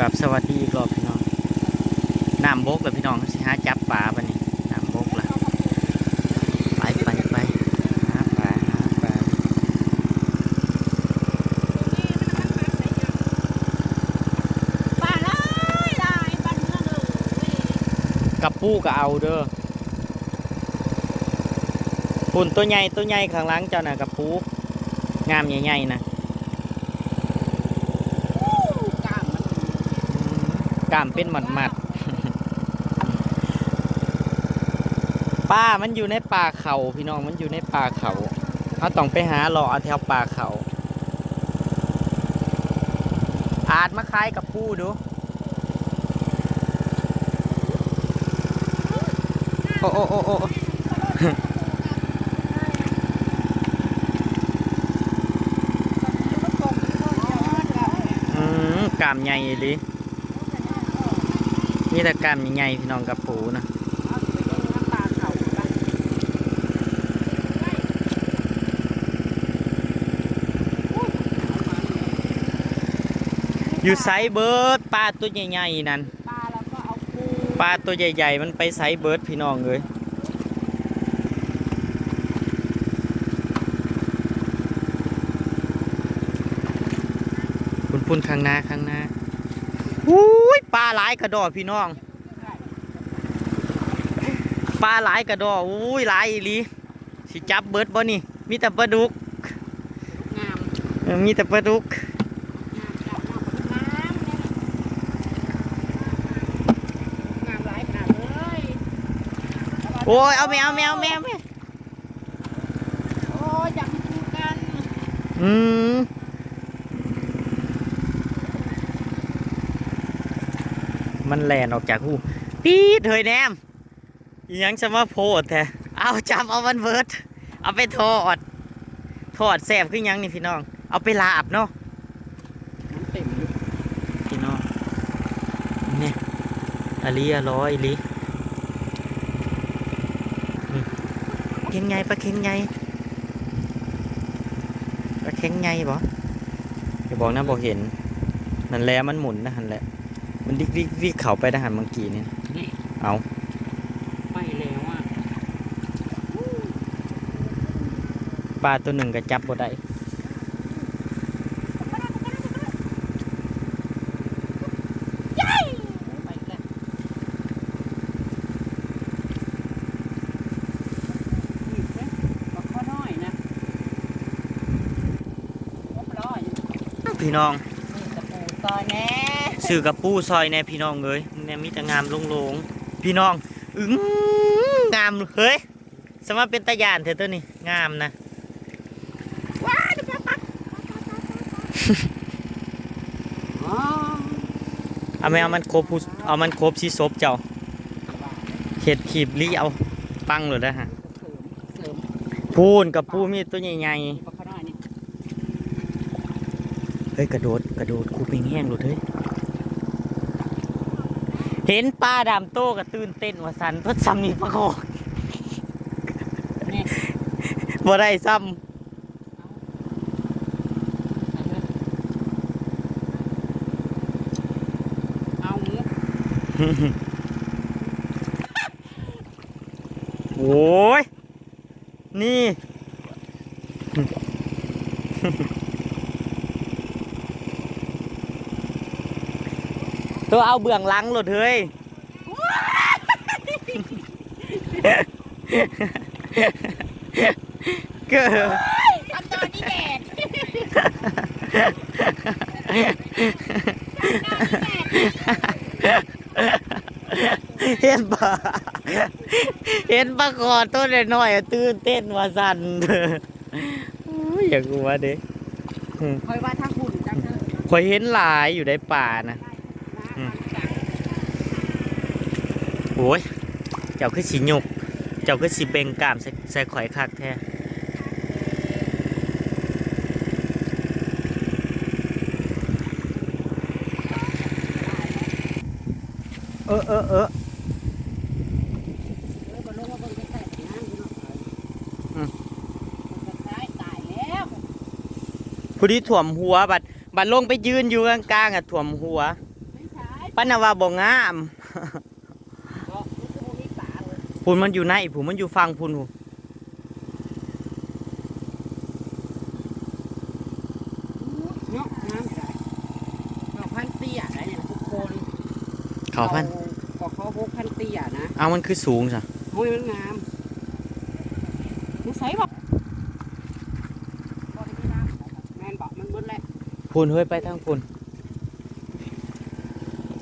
ครับ สวัสดีอีกรอบพี่น้อง น้ำบกแล้วพี่น้อง สิหาจับปลาบัดนี้ น้ำบกแล้ว ไป ไป ไป หาปลา หาปลา ปลาหลายหลาย ปลาเนื้อเลย กะปูก็เอาเด้อ พุ้น ตัวใหญ่ ตัวใหญ่ข้างหลังเจ้าน่ะ กะปู งามใหญ่ๆ นะ กล้ามมัน กล้ามเป็นมัดๆ ปลามันอยู่ในป่าเขาพี่น้อง มันอยู่ในป่าเขา เราต้องไปหาเลาะเอาแถวป่าเขา อาจมาขายกะปูดู โอ้ โอ้ โอ้ โอ้ อืม กล้ามใหญ่อีหลี มีแต่กล้ามใหญ่ๆ พี่น้อง กะปูนะ อยู่ไสเบิด ปลาตัวใหญ่ๆ นั่น ปลาแล้วก็เอาปู ปลาตัวใหญ่ๆ มันไปไสเบิดพี่น้องเอ้ย พุ้นๆ ข้างหน้า ข้างหน้า อุ้ย ปลาหลายกะด้อพี่น้อง ปลาหลายกะด้อ อุ้ย หลายอีหลี สิจับเบิดบ่นี่ มีแต่ปลาดุก งาม เออ มีแต่ปลาดุก งาม งาม งาม งามหลายขนาดเลย โอ้ย เอาแม่ เอาแม่ เอาแม่ เอาแม่ โอ้ย อยากให้กินกัน อืม มันแล่นออกจากหู ปี๊ด เฮ้ย แนม อีหยังจะมาโพดแท้ เอา จับเอามันเบิด เอาไปทอด ทอดแซ่บคือหยังนี่พี่น้อง เอาไปลาบเนาะ มันเต็มอยู่ พี่น้อง นี่ อลีอร่อยอีหลี อืม เข็งใหญ่ ปลาเข็งใหญ่ ปลาเข็งใหญ่บ่ อย่าบอกนะบ่เห็น นั่นแหละ มันหมุนนะหั่นแหละ มันดิกๆๆ เข้าไปนะหั่นเมื่อกี้นี่ นี่ เอา ไปแล้วอะ ปลาตัวหนึ่งก็จับบ่ได้ บักข้อน้อยนะ ครบร้อย พี่น้อง ซื้อกะปูซอยแหน่ ซื้อกะปูซอยแหน่พี่น้องเอ้ย เนี่ยมีแต่งามโลงๆ พี่น้อง อึ้ง งาม เฮ้ย สมาเป็นตาย่านแท้ตัวนี้ งามนะ ว้า เอาแม่ เอามันครบผู้ เอามันครบสิศพเจ้า เฮ็ดคลิปลี้เอาปังโลดนะฮะ เสริม พู้นกะปูมีตัวใหญ่ๆ ปลาขาวน้อยนี่ เฮ้ย กระโดด กระโดด คูเปงแห้งโลดเฮ้ย เห็นปลาดำโตก็ตื่นเต้นว่าซั่น เพิ่นซ้ำมีปลาคอ นี่ บ่ได้ซ้ำ เอา โอ้ย นี่ ตัวเอาเบื้องหลังโลดเฮ้ย เกิด โอ๊ย ทำตอนนี้แดด เห็นปลา เห็นปลาคอตัวน้อยๆ ตื่นเต้นว่าซั่น โอ้ย อยากหัวเด้ อืม ข้อยว่าทางพุ้นจักเด้อ ข้อยเห็นหลายอยู่ได้ปลานะ อืม โอ้ย เจ้าคือสิยก เจ้าคือสิเบ่งกล้ามใส่ ใส่ข้อยคักแท้ เออ เออ เออ เออ บ่ลงมาเบิ่งใกล้ๆ งามอยู่เนาะ อืม มันก็ตาย ตายแล้ว พอดีท่วมหัว บัด บัดลงไปยืนอยู่กลางๆ อะ ท่วมหัว ไม่ใช่ ອັນน่ะว่าบ่งาม ເນາະ ມັນຄືບໍ່ມີປາເວີຍ ພຸ້ນ ມັນຢູ່ໃນພຸ້ນ ມັນຢູ່ຝັ່ງພຸ້ນ ພຸ້ນ ເນາະ ງາມຫຼາຍ ເຂົ້າພັນເຕ້ຍໄດ໋ນີ້ນະທຸກຄົນ ເຂົ້າພັນ ເຂົ້າ ກໍເຂົ້າຫົກພັນເຕ້ຍນະ ເອົາ ມັນຄືສູງຊະ ໂອ້ຍ ມັນງາມ ຢູ່ໃສບໍ? ແມ່ນບໍ? ມັນເບິດແລ້ວ ພຸ້ນ ເຮີຍ ໄປທາງພຸ້ນ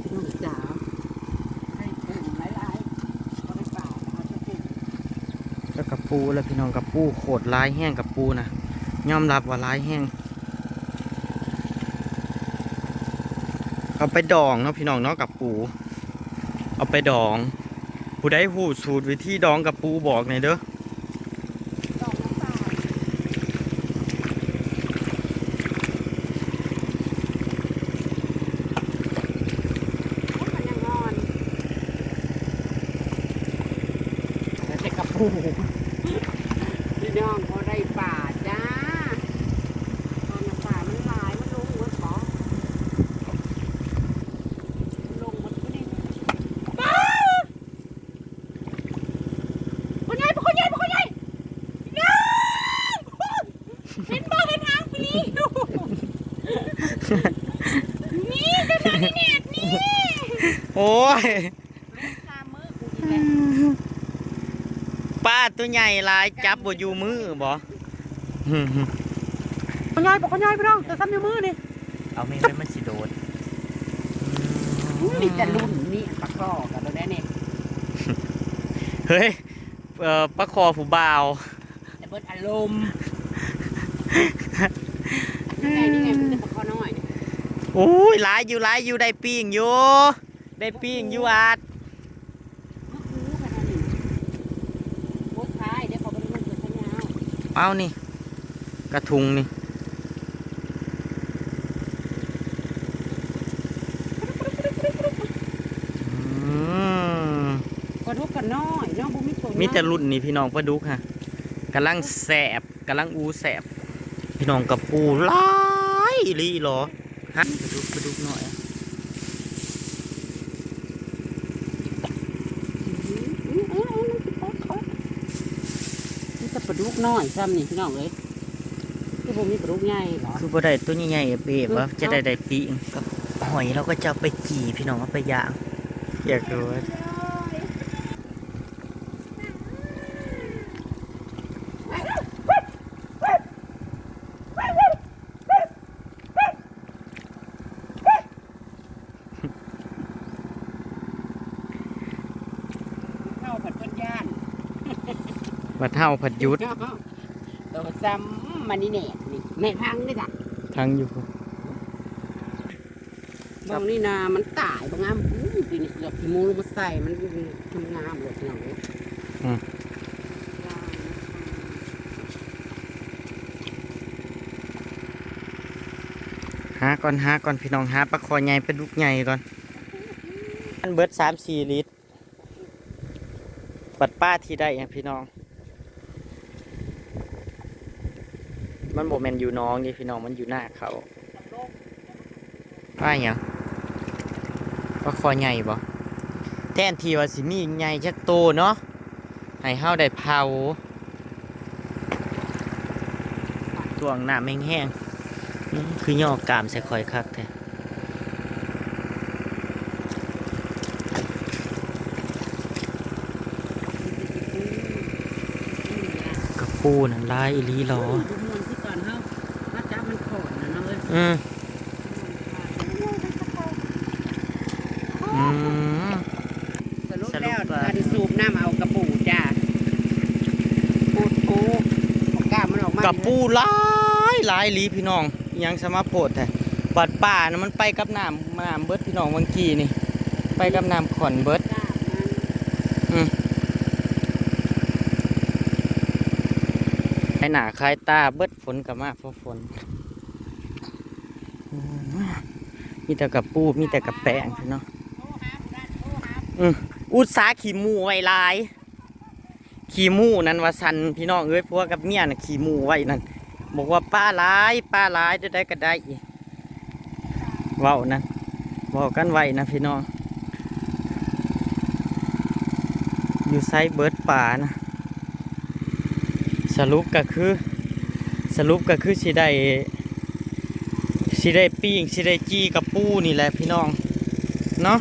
ພີ່ນ້ອງຈ໋າ ໄດ້ປູຫຼາຍໆ ບໍ່ໄດ້ປາ ເອົາແຕ່ປູ ແລ້ວກະປູລະພີ່ນ້ອງ ກະປູໂຄດຫຼາຍແຮງ ກະປູນະ ຍອມຮັບວ່າຫຼາຍແຮງ ເອົາໄປດອງເນາະພີ່ນ້ອງເນາະ ກະປູ ເອົາໄປດອງ ຜູ້ໃດຮູ້ສູດວິທີດອງກະປູບອກແດ່ເດີ້. ແຕ່ກະປູ ພີ່ນ້ອງ ພໍໄດ້ປາຈ້າ ຕອນນັ້ນປາມັນຫຼາຍ ມັນລົງເບິດບໍ? ມັນລົງເບິດຢູ່ນີ້ ປາ ບັກໃຫຍ່ ບັກໃຫຍ່ ບັກໃຫຍ່ ພີ່ນ້ອງ ເຫັນບໍ່ ເຫັນຫາງປີ ນີ້ ເຈົ້ານາຍແນດນີ້ ໂອ້ຍ ລູກຄາມືກູອີກແລ້ວ ປາຕົວໃຫຍ່ຫຼາຍ ຈັບບໍ່ຢູ່ມືບໍ? ບັກໃຫຍ່ ບັກໃຫຍ່ ພີ່ນ້ອງ ແຕ່ຊ້ຳຢູ່ມືນີ້ ເອົາແມ່ງເລີຍ ມັນຊິໂດດ ອືມ ມີແຕ່ລຸ້ນນີ້ ປາຄໍ່ກັນໂລດແດ່ນີ້ ເຮີ້ຍ ເອີ ປາຄໍ່ຜູ້ບ່າວ ແຕ່ເບິດອາລົມ ນີ້ໄງ ນີ້ໄງ ມີແຕ່ປາຄໍ່ນ້ອຍ ໂອ້ຍ ຫຼາຍຢູ່ ຫຼາຍຢູ່ ໄດ້ປີ້ງຢູ່ ໄດ້ປີ້ງຢູ່ອາດ ເອົານີ້ ກະທຸງນີ້ ອືມ ປາດຸກກະນ້ອຍເນາະ ບໍ່ມີໂຕໃຫຍ່ ມີແຕ່ລຸ້ນນີ້ພີ່ນ້ອງ ປາດຸກຫະ ກຳລັງແຊບ ກຳລັງອູແຊບ ພີ່ນ້ອງ ກະປູຫຼາຍອີ່ຫຼີຫຼໍ ຮະ ປາດຸກ ປາດຸກນ້ອຍ ມີແຕ່ປາດຸກນ້ອຍຊ້ຳນີ້ພີ່ນ້ອງເອີຍ ຄືບໍ່ມີປາດຸກໃຫຍ່ບໍ? ຄືບໍ່ໄດ້ໂຕໃຫຍ່ໆ ເອບໆ ວ່າຈະໄດ້ ໄດ້ປີ້ງ ກັບຫອຍ ລາວກໍຈະເອົາໄປຈີ່ ພີ່ນ້ອງ ເອົາໄປຍ່າງ ຢາກຮູ້ ເຮົາພັດເພິ່ນຢ້ານ ບັດເຮົາພັດຢຸດ ໂຕຊ້ຳມານີ້ແນ່ນີ້ ແມ່ພັງເດ້ຈ້ະ ພັງຢູ່ພຸ້ນ ໝ່ອງນີ້ນະມັນຕາຍບໍ່ງາມ ອູ້ຍ ປີນີ້ຊິເອົາຂີ້ໝູລົງມາໃສ່ ມັນງາມໂລດພີ່ນ້ອງເອີຍ ອືມ ຫາກ່ອນ ຫາກ່ອນ ພີ່ນ້ອງ ຫາປາຄໍ່ໃຫຍ່ ປາດຸກໃຫຍ່ກ່ອນ ມັນເບິດສາມສີ່ລິດ ບັດປາທີ່ໄດ້ຫະພີ່ນ້ອງ ມັນບໍ່ແມ່ນຢູ່ໜອງເດ້ພີ່ນ້ອງ ມັນຢູ່ນາເຂົາ ປາຫຍັງ? ປາຄໍ່ໃຫຍ່ບໍ? ແທນທີ່ວ່າຊິມີໃຫຍ່ຈັກໂຕເນາະ ໃຫ້ເຮົາໄດ້ເຜົາ ຕວງນ້ຳແຫ້ງໆ ອືມ ຄືຍໍ້ກາມໃສ່ຂ້ອຍຄັກແທ້. ກະປູນັ້ນຫຼາຍອີ່ຫຼີຫຼໍ ບໍ່ມ່ວນຄືຕອນເຮົາມາຈັບມັນຂອນນະເນາະເອີຍ ອືມ ອືມ ສະຫຼຸບແລ້ວ ສະຫຼຸບວ່າ ການສູບນ້ຳເອົາກະປູຈ້າ ໂພດໂພ ເອົາກ້າມມັນອອກມາ ກະປູຫຼາຍ ຫຼາຍອີ່ຫຼີພີ່ນ້ອງ. ອີ່ຫຍັງສະມາໂພດແທ້ ບາດປານະມັນໄປກັບນ້ຳ ນ້ຳເບິດພີ່ນ້ອງ ວັງກີ້ນີ້ ໄປກັບນ້ຳຂອນເບິດ ອືມ ຂາຍໜ້າຂາຍຕາເບິດ ຝົນກໍມາພໍຝົນ ອືມ ມີແຕ່ກະປູ ມີແຕ່ກະແປງເນາະ ອືມ ອຸດສາຂີ້ໝູໄວ້ຫຼາຍ. ຂີ້ໝູນັ້ນວ່າຊັ້ນພີ່ນ້ອງເອີຍ ຜົວກັບເມຍນະຂີ້ໝູໄວ້ນັ້ນ ບອກວ່າປາຫຼາຍ ປາຫຼາຍ ແນວໃດກໍໄດ້ ເວົ້ານັ້ນ เว้ากันไว้นะพี่น้อง อยู่ไสเบิดปลานะ สรุปก็คือ สรุปก็คือสิได้ สิได้ปิ้ง สิได้จี่กับปูนี่แหละพี่น้อง เนาะ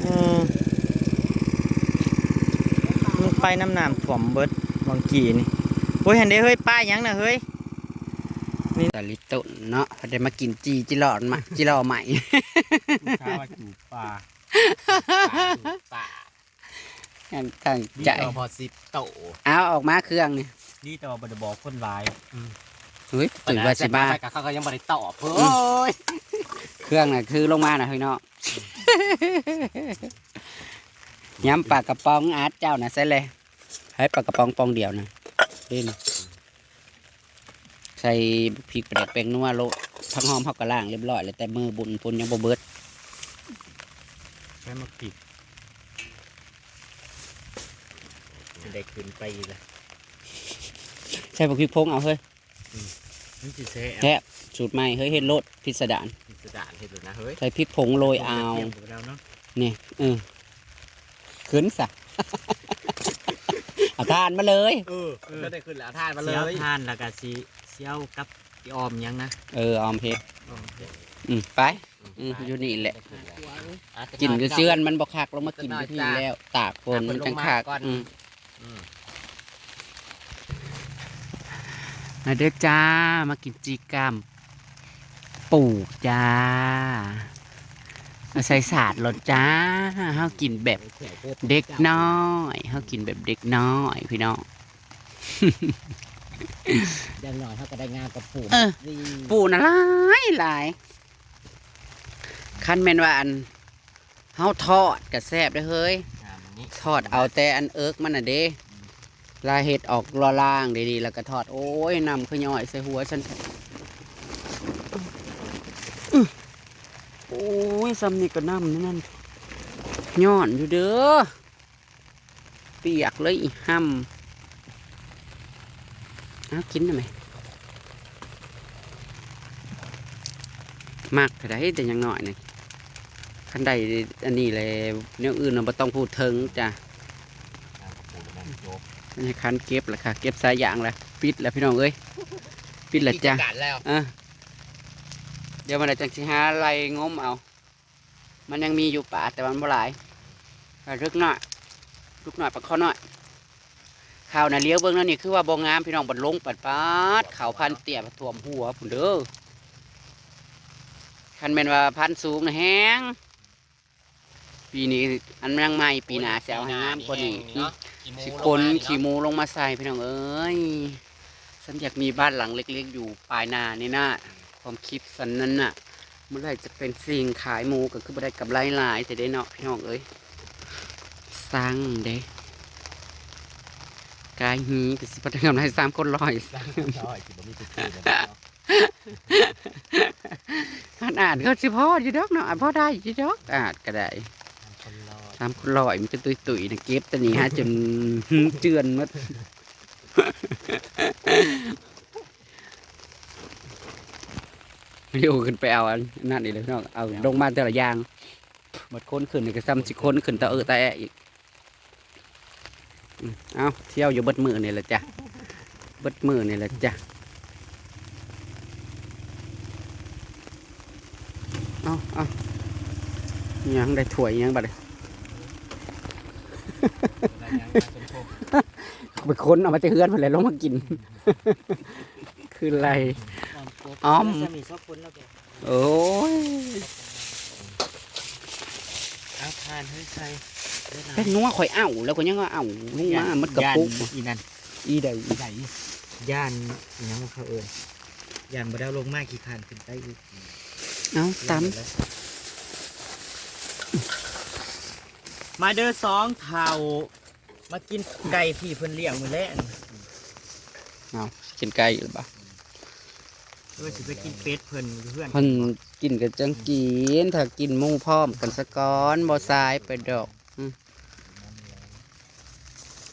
อืม มันไปน้ำน้ำท่วมเบิด หว่างกี้นี่ โอ้ย หั้นเด้เฮ้ย ปลาหยังน่ะเฮ้ย นี่ ตะลิต้นเนาะ พอได้มากินจี่ จิหล่อมะ จิหล่อใหม่ ลูกค้าว่าจูบปลา ปลา ปลา ตั้ง ตั้ง นี่ ใจ ก็พอสิบโต เอาออกมาเครื่องนี่ นี่แต่ว่าบ่ได้บอกคนหลาย อืม เฮ้ย ตื่นว่าสิมา แต่เขาก็ยังบ่ได้ตอบ อืม โอ้ย เครื่องน่ะคือลงมาน่ะพี่น้อง ยำปลากระป๋องอัดเจ้าน่ะ ใส่เลย ให้ปลากระป๋องป๋องเดียวนะ นี่นะ ใส่พริก ปลาแดก แป้งนัวโลด ผักหอมเฮาก็ล้างเรียบร้อยแล้ว แต่มื้อบุญพุ้นยังบ่เบิด ใส่หมากพริก สิได้ขึ้นไปอีกละ ใส่บักพริกผงเอาเฮ้ย อืม มันสิแซ่บ แซ่บ สูตรใหม่เฮ้ย เฮ็ดโลด พิสดาร พิสดาร เฮ็ดโลดนะเฮ้ย ใส่พริกผงโรยเอา เตรียมไปแล้วเนาะ นี่ เออ ขึ้นซะ เอาถ่านมาเลย เออ เออ ก็ได้ขึ้นแล้ว เอาถ่านมาเลย สิเอาถ่านแล้วก็สิ สิเอากับ สิออมหยังนะ เออ ออมเห็ด ออมเห็ด อืม ไป อืม ไป อยู่นี่แหละ ได้ขึ้นแล้ว อ่ะ กินอยู่เฮือนมันบ่คัก ลงมากินอยู่พี้แล้ว ตากฝนมันจั่งคัก ตากฝนลงมาก่อน อืม อืม มาเด้อจ้า มากินจี่ก้ามปูจ้า เอาใส่สาดโลดจ้า เฮากินแบบเด็กน้อย เฮากินแบบเด็กน้อยพี่น้อง อย่างน้อยเฮาก็ได้งามกับปู เออ ดี ปูน่ะหลายหลาย คันแม่นว่าอัน เฮาทอดก็แซ่บเด้อเฮ้ย อ่า มันนี่ ทอดเอาแต่อันเอิกมันน่ะเด้ อืม ลาเฮ็ดออกล่างๆ ดีๆ แล้วก็ทอด โอ้ย น้ำคือย้อยใส่หัวฉัน อื้อ โอ้ย ส่ำนี่ก็น้ำนั่น ย้อนอยู่เด้อ เปียกเลยอีห่ำ เอากินได้ไหม มักเท่าใดแต่ยังน้อยนี่ คันได้อันนี้แหละ แนวอื่นน่ะบ่ต้องพูดถึงจ้ะ อันนี้คันเก็บแล้วค่ะ เก็บสายยางแล้ว ปิดแล้วพี่น้องเอ้ย ปิดแล้วจ้ะ ปิดกิจการแล้ว เออ เดี๋ยวมันจั่งสิหาไล่งมเอา มันยังมีอยู่ปลา แต่ว่ามันบ่หลาย ปลาดุกน้อย ดุกน้อย ปลาคอน้อย ข้าวน่ะ เหลียวเบิ่งแนวนี้คือว่าบ่งาม พี่น้อง บัดลงปัด ปาด ข้าวพันเตี้ย ท่วมหัวพุ้นเด้อ คันแม่นว่าพันสูงน่ะแฮง ปีนี้อันยังใหม่ ปีหน้าสิเอาให้งามกว่านี้ ปีหน้านี่แฮงเนาะ อืม ขี้หมู สิขน ลงมานี่เนาะ ขี้หมูลงมาใส่ พี่น้องเอ้ย ฉันอยากมีบ้านหลังเล็กๆ อยู่ปลายนานี่นะ ความคิดฉันนั่นน่ะ เมื่อไหร่จะเป็นสิ่งขายหมูก็คือบ่ได้กำไรหลายแต่เด้เนาะพี่น้องเอ้ย สั่งเด้ กายหีก็สิบ่ได้กำไรสามคนร้อย สามคนร้อยสิบ่มีผู้ซื้อแล้วเนาะ ขนาดก็สิพออยู่ดอกเนาะ อ่ะ พอได้อยู่ดอก อาจก็ได้ สามคนร้อย สามคนร้อยมันจะตุยๆ นะ เก็บแต่นี้หาจนเจือนหมด เดี๋ยวขึ้นไปเอาอันนั้นอีกเลยพี่น้อง เอาลงมาแต่ละอย่าง หมดคนขึ้นนี่ก็ซ้ำสิคนขึ้นตะเออตะแอะอีก อืม เอาเที่ยวอยู่เบิดมื้อนี่แหละจ้ะ เบิดมื้อนี่แหละจ้ะ เอา เอา ยังได้ถ้วยยังบัดนี้ ไปค้นเอามาแต่เฮือนพุ้นแหละ ลงมากิน คือไร อ้อม โอ้ย เอาถ่านให้ใส่ แป้งนัวข่อยเอา แล้วก็ยังเอาลงมา ย่าน หมดกระปุก ย่านอีนั่น อีใด อีใด ย่านอีหยังเขาเอิ้น ย่านบ่ได้เอาลงมา ขี้คร้านขึ้นไปอีก เอาตำ มาเด้อสองเฒ่า มากินไก่ที่เพิ่นเลี้ยงมื้อแลง เอากินไก่อีกแล้วบ่ เออ สิไปกินเป็ดเพิ่นอยู่เฮือน เพิ่นกินก็จั่งกิน ถ้ากินหมู่พร้อมกันซะก่อน บ่สายไปดอก อืม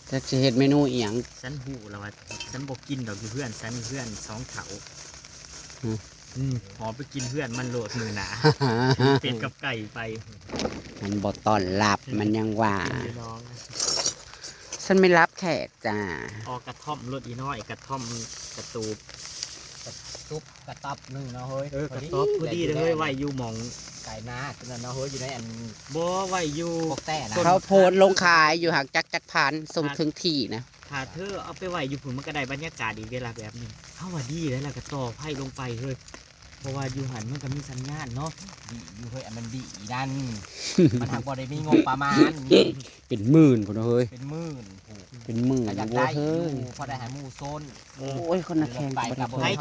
จักสิเฮ็ดเมนูอิหยัง ฉันฮู้แล้วว่าฉันบ่กินดอกอยู่เฮือน ฉันอยู่เฮือนสองเฒ่า อืม ອືມ ຫອມໄປກິນເຮືອນມັນໂລດມື້ໜ້າ ຊື້ເປັດກັບໄກ່ໄປ ມັນບໍ່ຕ້ອນຮັບ ມັນຍັງວ່າ ພີ່ນ້ອງ ສັນໄມ່ຮັບແຂກຈ້າ. ອອກກະທ່ອມໂລດອີນ້ອຍ ກະທ່ອມກະຕູບ ກະຕຸບກະຕັບໜຶ່ງເນາະເຮີ້ຍ. ເອີ ກະຕັບພໍດີເລີຍເຮີ້ຍ ໄວ້ຢູ່ໝ່ອງໄກ່ນາຕົວນັ້ນເນາະເຮີ້ຍ ຢູ່ໃນອັນ ບໍ່ ໄວ້ຢູ່ ພວກແຕ້ນະ ເຂົາໂພສລົງຂາຍຢູ່ຫັ້ນ ຈັກ ຈັກພັນ ສົ່ງເຖິງທີ່ນະ. ຖ້າເທີເອົາໄປໄວ້ຢູ່ພຸ້ນ ມັນກະໄດ້ບັນຍາກາດອີກເດ້ລະແບບນີ້. ເຮົາວ່າດີແລ້ວ ລະກະຕໍ່ໄຟລົງໄປເຮີ້ຍ ເພາະວ່າຢູ່ຫັ້ນມັນກະມີສັນຍານເນາະ. ດີຢູ່ເຮີ້ຍ ອັນມັນດີນັ້ນ ມັນຫາກບໍ່ໄດ້ມີງົບປະມານ ເປັນໝື່ນພຸ້ນເຮີ້ຍ ເປັນໝື່ນ ເປັນໝື່ນ ກະຢາກໄດ້ຢູ່ ພໍໄດ້ໃຫ້ໝູ່ຊົນ. ໂອ້ຍ ຄົນໜ້າແຂງ ໃຜ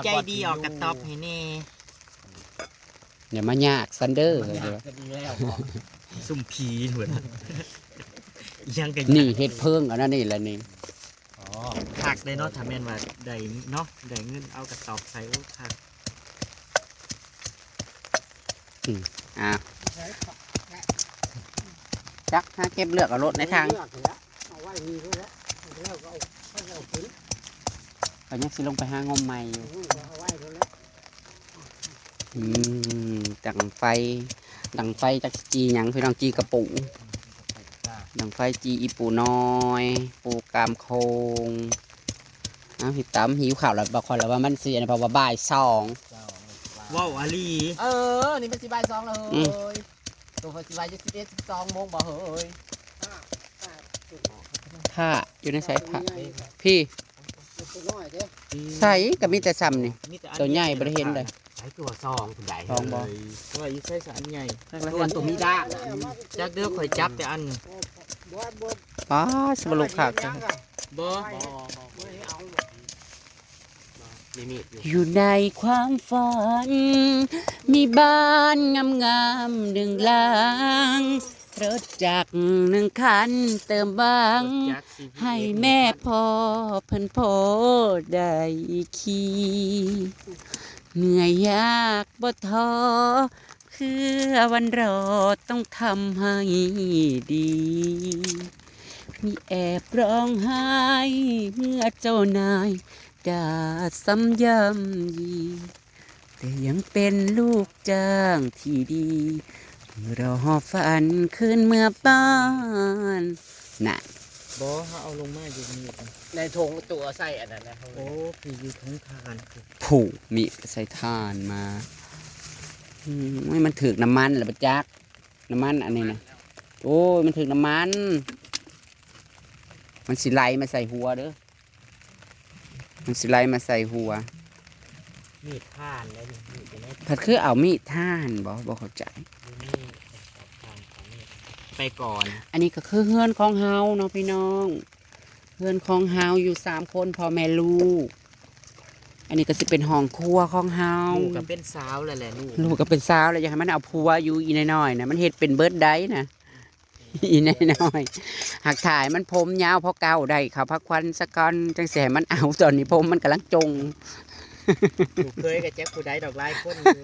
ໃຈດີອອກກະຕອບໃຫ້ແນ່. ຢ່າມາຍາກຊັ້ນເດີ ຊຸມຜີພຸ້ນ ອີຫຍັງກະ ນີ້ເຮັດເພີງອັນນັ້ນນີ້ລະນີ້. ອໍ ຄັກເດ້ເນາະ ຖ້າແມ່ນວ່າໄດ້ເນາະ ໄດ້ເງິນເອົາກະຕອບໃສ່ ໂອ້ ຄັກ. ອືມ ອ່າ ຈັກຫາເກັບເລືອກເອົາໂລດໃນທາງ ເລືອກຫັ້ນແຫຼະ ເອົາໄວ້ນີ້ໂລດແຫຼະ ແລ້ວກະເອົາ ເອົາຂຶ້ນ ກະຍັງຊິລົງໄປຫາງົມໃໝ່ຢູ່ ເອົາໄວ້ໂລດແຫຼະ. ອືມ ດັງໄຟ ດັງໄຟຈັກຊິຈີ່ຫຍັງ ພີ່ນ້ອງ ຈີ່ກະປູ ດັງໄຟຈີ່ອີ່ປູນ້ອຍ ປູກາມໂຄງ. ເອົາ ຫິວຕຳ ຫິວເຂົ້າລະ ບໍ່ຄ່ອຍລະວ່າມັນຊິອັນນີ້ ເພາະວ່າບ່າຍສອງ ເວົ້າອີ່ຫຼີ. ເອີ ນີ້ມັນຊິບ່າຍສອງແລ້ວເຮີ້ຍ ອືມ ໂຕເພິ່ນຊິວ່າຢູ່ສິບເອັດ ສິບສອງໂມງບໍ່ເຮີ້ຍ? ພ້າຢູ່ໃນໃສ ພ້າ ພີ້ ໂຕນ້ອຍເດ້ ໃສ ກະມີແຕ່ຊ່ຳນີ້ ມີແຕ່ອັນ ໂຕໃຫຍ່ບໍ່ໄດ້ເຫັນໃດ. ໃສຕົວສອງພຸ້ນໃດ ສອງບໍ່ ເອີຍ ວ່າຢູ່ໃສສະອັນໃຫຍ່ ຕົວ ຕົວມີດາກ ຈັກເດີ ຂ້ອຍຈັບແຕ່ອັນ ບໍ່ ບໍ່ ປ້າ ສະບະລຸກຄັກ ບໍ່ ບໍ່ ບໍ່ ບໍ່ ບໍ່ ມີມີດຢູ່ ຢູ່ໃນຄວາມຝັນ ມີບ້ານງາມໆໜຶ່ງຫຼັງ ລົດຈັກໜຶ່ງຄັນເຕີມຫວັງ ໃຫ້ແມ່ພໍ່ເພິ່ນພໍໄດ້ຂີ່ ເໜື່ອຍຍາກບໍ່ທໍ້ ເພື່ອວັນລໍຕ້ອງທຳໃຫ້ດີ ມີແອບຮ້ອງໄຫ້ເມື່ອເຈົ້ານາຍດ່າຊ້ຳຢ້ຳຢີ ແຕ່ຍັງເປັນລູກຈ້າງທີ່ດີ ລໍຮອບຝັນຄືນເມືອບ້ານ ນະ ບໍ່ ເຮົາເອົາລົງມາຢູ່ນີ້ ໃນຖົງຕົວໃສ່ອັນນັ້ນນະ ໂອ້ ພີ້ຢູ່ຖົງຖ່ານ ຜູ້ມີດກະໃສ່ຖ່ານມາ ອືມ ໂອ້ຍ ມັນຖືກນ້ຳມັນລະບໍ່ຈັກ ນ້ຳມັນອັນນີ້ນະ ໂອ້ຍ ມັນຖືກນ້ຳມັນ ມັນຊິໄຫຼມາໃສ່ຫົວເດີ ມັນຊິໄຫຼມາໃສ່ຫົວ ມີດຖ່ານເດ້ ມີດຢູ່ໃນ ພັດຄືເອົາມີດຖ່ານບໍ່ ບໍ່ເຂົ້າໃຈ ຢູ່ນີ້ ຖ່ານຂອງນີ້ ໄປກ່ອນ ອັນນີ້ກະຄືເຮືອນຂອງເຮົາເນາະ ພີ່ນ້ອງ. ເຮືອນຂອງເຮົາຢູ່ສາມຄົນ ພໍ່ແມ່ລູກ ອັນນີ້ກະຊິເປັນຫ້ອງຄົວຂອງເຮົາ ລູກກະເປັນສາວແລ້ວແຫຼະ ລູກ ລູກກະເປັນສາວແລ້ວ ຢາກໃຫ້ມັນເອົາຜົວຢູ່ ອີ່ນ້ອຍໆນະ ມັນເຮັດເປັນເບິດໄດ໋ນະ ອີ່ນ້ອຍໆ ຫາກຖ່າຍມັນຜົມຍາວພໍເກົ່າໄດ້ ເຂົ້າພັກຜ່ອນສາກ່ອນ ຈັ່ງຊິໃຫ້ມັນເອົາ ຕອນນີ້ຜົມມັນກຳລັງຈົ່ງ ລູກເຂີຍກະຈັກຜູ້ໃດດອກ ຫຼາຍຄົນຢູ່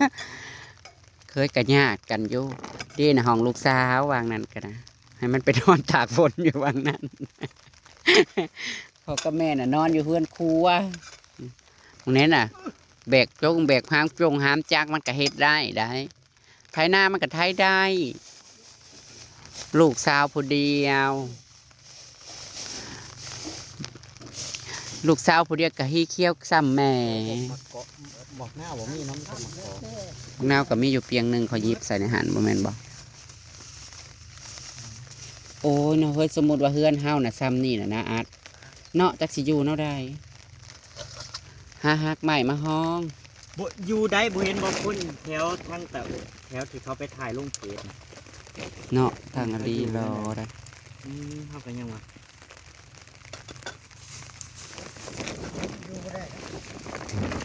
ເຂີຍກະຍາດກັນຢູ່ ເດ້ນະ ຫ້ອງລູກສາວຫວ່າງນັ້ນກະນະ ໃຫ້ມັນໄປນອນຕາກຝົນຢູ່ຫວ່າງນັ້ນ ພໍ່ກັບແມ່ນະນອນຢູ່ເຮືອນຄົວ ໝ່ອງນັ້ນນະ ແບກຈົງແບກພາງຈົງຫາມຈັກ ມັນກະເຮັດໄດ້ໄດ໋ ໄຖນາມັນກະໄຖໄດ້ ລູກສາວຜູ້ດຽວ ລູກສາວຜູ້ດຽວກະຮີຂຽວຊ່ຳແມ່ ໝາກເກາະ ໝາກນາວບໍ່ມີເນາະ ມີແຕ່ໝາກເກາະ ໝາກນາວກະມີຢູ່ປຽງໜຶ່ງ ຂ້ອຍຫຍິບໃສ່ໃນຫັ້ນ ບໍ່ແມ່ນບໍ່? ໂອ້ຍເນາະເຮີ້ຍ ສົມມຸດວ່າເຮືອນເຮົານະຊ່ຳນີ້ນະ ນາອັດ ເນາະ ຈັກຊິຢູ່ແນວໃດ ຫາຮາກໄມ້ມາຮອງ ບໍ່ຢູ່ໃດ ບໍ່ເຫັນບໍ່ຄົນແຖວທາງຕະ ແຖວທີ່ເຂົາໄປຖ່າຍລົງເຟສນະ ເນາະ ທາງອາລີລໍໄດ໋ ອືມ ເຮົາກະຍັງວ່າ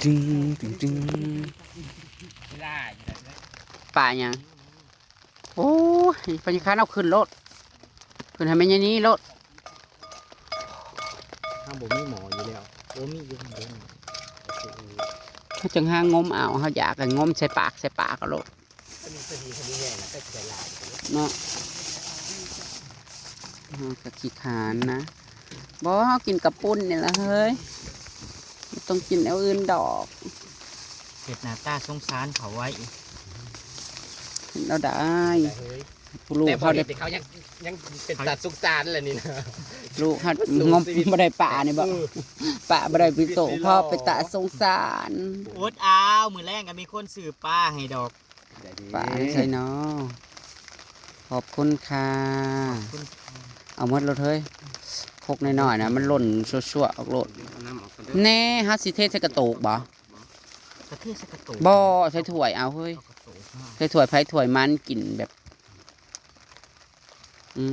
ຕຶງ ຕຶງ ຕຶງ ເວລາຢູ່ໃດ ປາຫຍັງ? ໂອ້ຍ ພະຍາຄານ ເອົາຂຶ້ນໂລດ ຂຶ້ນໃຫ້ແມ່ຍານີໂລດ ເຮົາບໍ່ມີໝໍຢູ່ແລ້ວ ໂອ້ ມີຢູ່ເດີ ເຮົາຈຶ່ງຫາງົມເອົາ ເຮົາຢາກກະງົມໃສ່ປາກ ໃສ່ປາກເອົາໂລດ ເນາະ ເຮົາກະຂີ້ຄ້ານນະ ບໍ່ ເຮົາກິນກະປຸ້ນນີ້ລະເຮີ້ຍ ບໍ່ຕ້ອງກິນແນວອື່ນດອກ. ເຮັດໜ້າຕາສົງສານເຂົາໄວ້. ເຮັດແນວໃດ? ເອີຍ ຜູ້ລູກ ແຕ່ພໍ ເຮົາ ເຮັດໃຫ້ເຂົາຍັງ ຍັງເປັນຕາສົງສານແຫຼະນີ້ນະ. ລູກເຮົາ ມັນສູງ ງົມ ຊີວິດ ບໍ່ໄດ້ປານີ້ບໍ? ເອີ ປາບໍ່ໄດ້ ມີໂຕພໍເປັນຕາສົງສານ. ອົດເອົາ ມື້ແລງກໍມີຄົນຊື້ປາໃຫ້ດອກ. ປາໃສ່ເນາະ. ຂອບຄຸນຄ່ະ. ຂອບຄຸນຄ່ະ. ເອົາໝົດໂລດເຮີ້ຍ. ຄົກນ້ອຍໆນະ ມັນຫຼົ່ນຊົ່ວໆອອກໂລດ. ເອົານ້ຳອອກກ່ອນເດີ. ແນ່ ເຮົາຊິເທໃສ່ກະໂຕກບໍ? ກະເທໃສ່ກະໂຕກ. ບໍ່ ໃສ່ຖ້ວຍເອົາເຮີ້ຍ. ເອົາກະໂຕກມາ. ໃສ່ຖ້ວຍໃຜຖ້ວຍມັນ ກິນແບບ ອື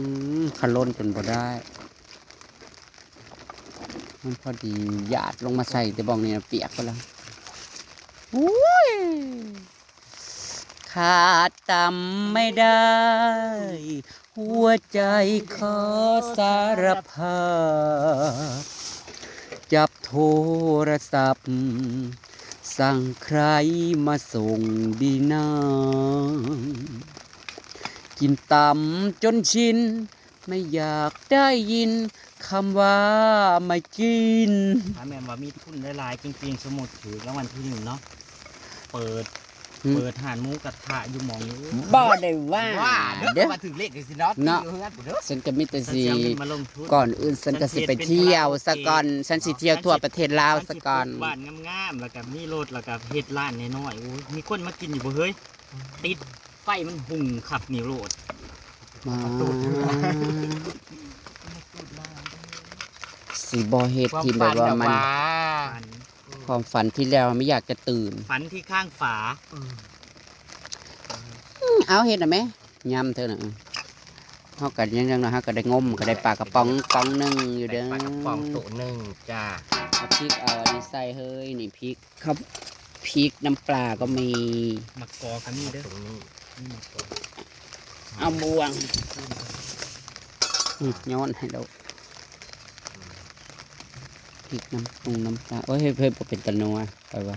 ມ ຄັນຫຼົ່ນຈົນບໍ່ໄດ້. ມັນພໍດີ ຢາດລົງມາໃສ່ແຕ່ບ່ອນນີ້ນະ ປຽກເບິດແລ້ວ. ໂອ້ຍ ຂາດຕຳໄມ່ໄດ້ ຫົວໃຈຂໍສາລະພາບ ຈັບໂທລະສັບ ສັ່ງໃຄມາສົ່ງດີນາ ກິນຕຳຈົນຊິນ ໄມ່ຢາກໄດ້ຍິນຄຳວ່າມາກິນ. ຖ້າແມ່ນວ່າມີທຶນຫຼາຍໆຈິງໆ ສົມມຸດຖືກລາງວັນທີໜຶ່ງເນາະ ເປີດ ອືມ ເປີດຮ້ານໝູກະທະຢູ່ໝ່ອງນີ້. ບໍ່ໄດ້ວ່າ ວ່າເດີ ເດີ ວ່າຖືກເລກຈັ່ງຊີ້ເນາະ ເນາະ ຢູ່ເຮືອນພຸ້ນເດີ. ສັນກໍມີແຕ່ຊິ ສັນຊິເອົາເງິນມາລົງທຶນ ກ່ອນອື່ນສັນກໍຊິໄປທ່ຽວສະກ່ອນ ສັນຊິທ່ຽວທົ່ວປະເທດລາວສະກ່ອນ ສັນຊິປຸກບ້ານງາມໆ ແລ້ວກໍມີລົດ ແລ້ວກໍເຮັດຮ້ານນ້ອຍໆ. ໂອ້ຍ ມີຄົນມາກິນຢູ່ບໍ່ເຮີ້ຍ? ຕິດໄຟມັນຫຸ່ງຄັກນີ້ໂລດ. ມາ ມາຕູດເຮືອນ ມາຕູດບ້ານເດີ. ຊິບໍ່ເຮັດທີ່ແບບວ່າມັນ ຄວາມຝັນແບບວ່າ ຄວາມຝັນທີ່ແລ້ວໄມ່ຢາກຈະຕື່ນ ຝັນທີ່ຄ້າງຝາ. ອືມ ອືມ ເອົາເຮັດນະແມ່ ຍຳເທື່ອນະ. ເຮົາກໍຍັງ ເຮົາກໍໄດ້ງົມ ກໍໄດ້ປາກະປ໋ອງປ໋ອງໜຶ່ງຢູ່ເດີ ໄດ້ປາກະປ໋ອງໂຕໜຶ່ງຈ້າ. ເອົາພິກ ເອົາອັນນີ້ໃສ່ເຮີ້ຍ ນີ້ພິກ ເຂົາ ພິກນ້ຳປາກໍມີ ໝາກກອກກໍມີເດີ ມີໝາກກອກ. ເອົາບ່ວງ ອືມ ຍ້ອນໃຫ້ໂລດ ພິກນ້ຳປຸງນ້ຳປາ. ໂອ້ຍ ເຮີ້ຍ ເຮີ້ຍ ບໍ່ເປັນຕານົວ ຂ້ອຍວ່າ.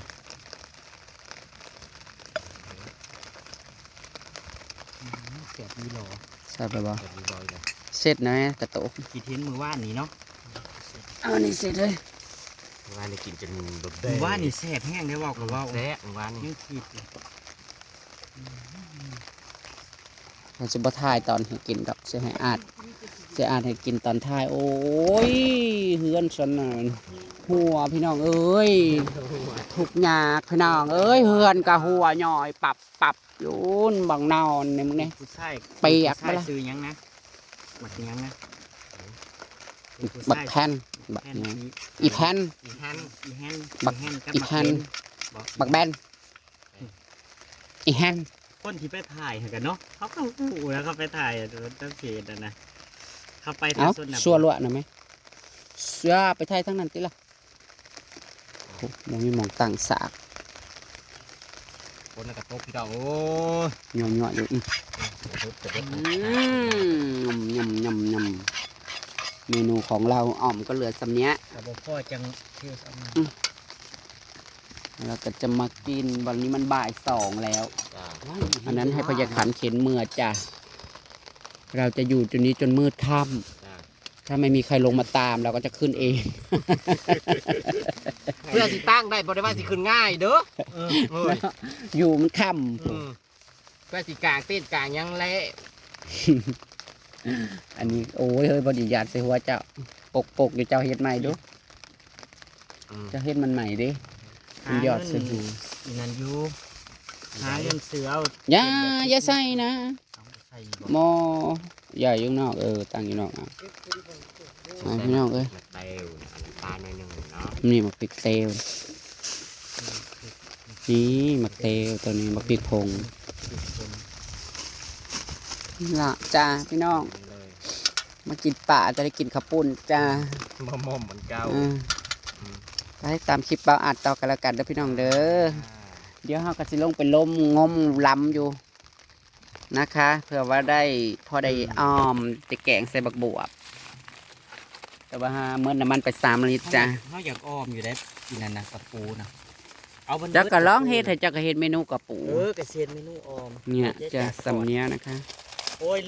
ອືມ ແຊບດີຫຼໍ ແຊບແລ້ວບໍ່? ແຊບດີຫຼໍອີກແລ້ວ ເສັດແນ່ກະໂຕກ ທີ່ເຫັນມື້ວານນີ້ເນາະ. ເອົານີ້ເສັດເລີຍ ມື້ວານນີ້ກິນຈົນແບບ ມື້ວານນີ້ແຊບແຮງເດ້ ເວົ້າກໍເວົ້າ ອືມ ແຊບມື້ວານນີ້ ຍັງຄິດຢູ່. ເຮົາຊິບໍ່ຖ່າຍຕອນໃຫ້ກິນດອກ ຊິໃຫ້ອາດ ຊິອາດໃຫ້ກິນຕອນທ້າຍ. ໂອ້ຍ ເຮືອນຊັ້ນນະ ຮົ່ວພີ່ນ້ອງເອີຍ ທຸກຍາກພີ່ນ້ອງເອີຍ ເຮືອນກະຮົ່ວຍ່ອຍປັບ ປັບຢູ່ ບັກນອນນີ້ ມຶງນີ້ ຜູ້ຊາຍ ປຽກ ຜູ້ຊາຍ ບໍ່ລະ ຊື່ຫຍັງນະ? ບັກຫຍັງນະ? ບັກແຜ່ນ ບັກຫຍັງ ອີ່ແຜ່ນ ອີ່ແຜ່ນ ອີ່ແຜ່ນ ບັກ ອີ່ແຜ່ນກັບ ອີ່ແຜ່ນ ບັກເບັນ ບັກແບັນ ອີ່ແຮ່ນ ຄົນທີ່ໄປຖ່າຍຫັ້ນກະເນາະ ເຂົາກໍຮູ້ແລ້ວ ເຂົາໄປຖ່າຍຕາມເຂດຫັ້ນນະ ເຂົາໄປແຖວ ເອົ້າ ຊົນນະ ຊົ່ວລວດນະແມ່ ເຊື່ອ ໄປຖ່າຍທາງນັ້ນຕິລະ. ໂອ້ ບໍ່ມີໝ່ອງຕັ້ງສາກ ຝົນກະຕົກພີ່ນ້ອງເອີຍ ຍົວໆຢູ່. ອືມ ຍຳໆໆໆ ເມນູຂອງລາວ ອ້ອມກໍເຫຼືອສ່ຳເນີ້ຍ ກໍບໍ່ພໍຈັ່ງເທໃສ່ ອືມ ແລ້ວກໍຈະມາກິນ ວັນນີ້ມັນບ່າຍສອງແລ້ວ ອັນນັ້ນໃຫ້ພະຍາຂັນເຂັນເມືອຈ້າ ເຮົາຈະຢູ່ຈຸດນີ້ຈົນມືດຄ່ຳ ຖ້າໄມ່ມີໃຄລົງມາຕາມ ເຮົາກໍຈະຂຶ້ນເອງ ເພື່ອຊິຕັ້ງໄດ້ ບໍ່ໄດ້ວ່າຊິຂຶ້ນງ່າຍເດີ ເອີ ຢູ່ມັນຄ່ຳ ອືມ ເພື່ອຊິກາງເຕັນກາງຫຍັງແລ້ວ ອັນນີ້ ໂອ້ຍ ເຮີ້ຍ ບໍ່ດີຢາດໃສ່ຫົວເຈົ້າ ປົກໆຢູ່ ເຈົ້າເຮັດໃໝ່ດູ ອືມ ເຈົ້າເຮັດມັນໃໝ່ເດ້ ມັນຢອດໃສ່ຫູ ອີ່ນັ້ນຢູ່ ຫາເງິນຊື້ເອົາ ຢ່າ ຢ່າໃສ່ນະ ເອົາໃສ່ຢູ່ບໍ່ ໝໍ້ ຢ່າຢູ່ນອກ ເອີ ຕັ້ງຢູ່ນອກ ເອົາ ມາພີ່ນ້ອງເອີຍ ໝາກແຕວ ນ້ຳຕານໜ້ອຍໜຶ່ງເນາະ ນີ້ໝາກພິກແຕວ ນີ້ໝາກແຕວ ໂຕນີ້ໝາກພິກຜົງ ນີ້ລະຈ້າພີ່ນ້ອງ ມາກິນປາຈະໄດ້ກິນເຂົ້າປຸ້ນຈ້າ ໝໍ້ໆ ໝົນເກົ່າ ເອີ ອືມ ໄປຕາມຄລິບບ່າວອາດຕໍ່ກັນແລ້ວກັນເດີພີ່ນ້ອງເດີ ດຽວເຮົາກໍຊິລົງໄປລົມງົມລຳຢູ່ นะคะ เผื่อว่าได้ พอได้ อืม อ้อม จะแกงใส่บักบวบ แต่ว่าหมดน้ำมันไปสามลิตรจ้ะ เฮาอยาก เฮาอยากอ้อมอยู่ได้ กินอันนั้นกะปูนะ เอามัน เจ้าก็ลองเฮ็ด เบิดกะปูนะ ให้เจ้าก็เฮ็ดเมนูกะปู เออ ก็สิเฮ็ดเมนูอ้อม เนี่ย เดี๋ยวจะ จะสำเนียงนะคะ โอ้ย